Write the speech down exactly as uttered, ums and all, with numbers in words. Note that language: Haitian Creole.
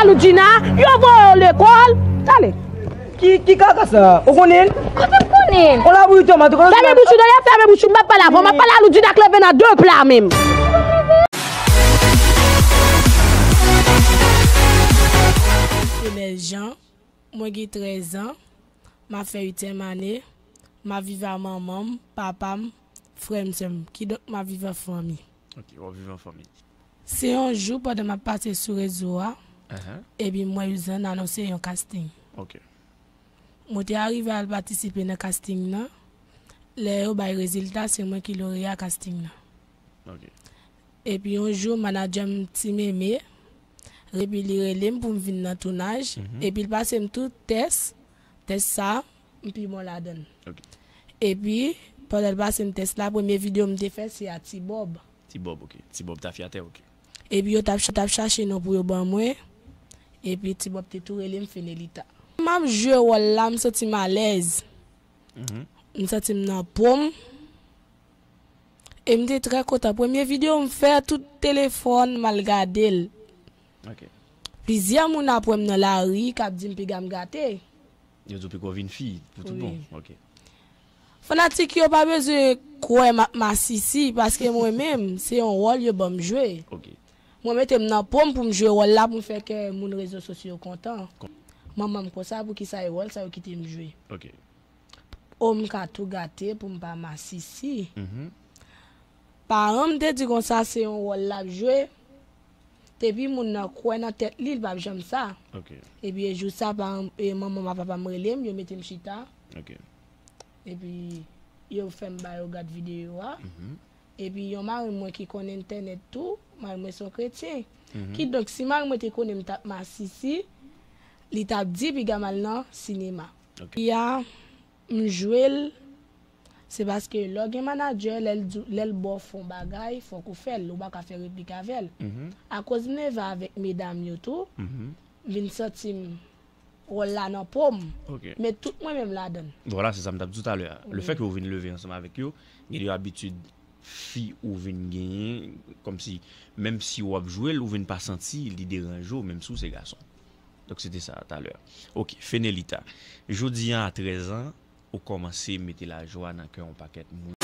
Loudjina, yo voye w lekòl. Tande. Ki, ki kaka sa? Ou konnen l? Kote m konnen? On labouyi tomat, ou konnen... Fèmen bouch ou, tande, fèmen bouch ou, m p ap pale avè w, m ap pale a Loudjina k leve nan de pla menm. Mwen se Nèl Jean, mwen gen trèz an, m ap fè uityèm ane, m ap viv a manman m, papa m, frè m, sè m, kidonk m ap viv an fanmi. Ok, w ap viv an fanmi. Se yon jou pandan m ap pase sou rezo a, epi m wè Uzan anonse yon casting. Ok. Mwen te arive al patisipe nan casting nan. Lè yo bay rezilta, se mwen ki loreya casting nan. Ok. Epi yon jou, manadjè m Ti Meme, epi li rele m pou m vin nan tounaj, epi l pase m tout tès, tès sa, m pi bon ladan l. Ok. Epi, pandan l pase m tès la, premye videyo m te fè, se a Ti Bob. Ti Bob, ok. Ti Bob Tafyatè, ok. Epi yo t ap, t ap chache non pou yo ban mwen. Epi Ti Bob te tou rele m Fenelita. M ap jwe wòl la, m santi m alèz. M santi m nan po m. E m te trè kontan. Premye videyo m fè, tout telefòn m al gade l. Ok. Plizyè moun ap wè m nan lari k ap di m piga m gate. Yo di w piko vin fi pou tout bon. Ok. Fanatik yo pa bezwen kwè m ap masisi, paske mwen menm, se yon wòl yo ban m jwe. Ok. Mwen mete m nan po m pou m jwe wòl la, pou m fè kè moun rezo sosyo yo kontan. Manman m konsa, poukisa e wòl sa yo kite m jwe? Ok. O, m ka tou gate pou m pa masisi. Mhm. Paran m te di konsa se yon wòl l ap jwe. Depi moun nan kwè nan tèt li, li p ap janm sa. Ok. Epi e jou sa, paran m, e manman m ak papa m rele m, yo mete m chita. Ok. Epi yo fè m ba yo gad videyo a. Mhm. Epi yon mari mwen ki konn entènèt tou, mari mwen se yon kretyen. Mhm. Kidonk, si mari mwen te konnen m t ap masisi, li t ap di piga m al nan sinema. Ok. Ya, m jwe l, se paske lè w gen manadjè, lè l di, lè l ba w fè yon bagay, fòk ou fè l, ou pa ka fè replik avè l. Mhm. Akoz m leve avèk medam yo tou, mhm, m vin santi m wòl la nan po m. Ok. Men tout mwen menm ladan l. Vwala, se sa m t ap di w talè a. Wi. Lefètke ou vin leve ansanm avèk yo, gen de abitid fi ou vin genyen, kòmsi, menm si w ap jwe l, ou vin pa santi li deranje w, menm si w se gason. Donk, se te sa talè a. Ok, Fenelita. Jodi a, a trèz an, ou kòmanse mete lajwa nan kè yon pakèt moun.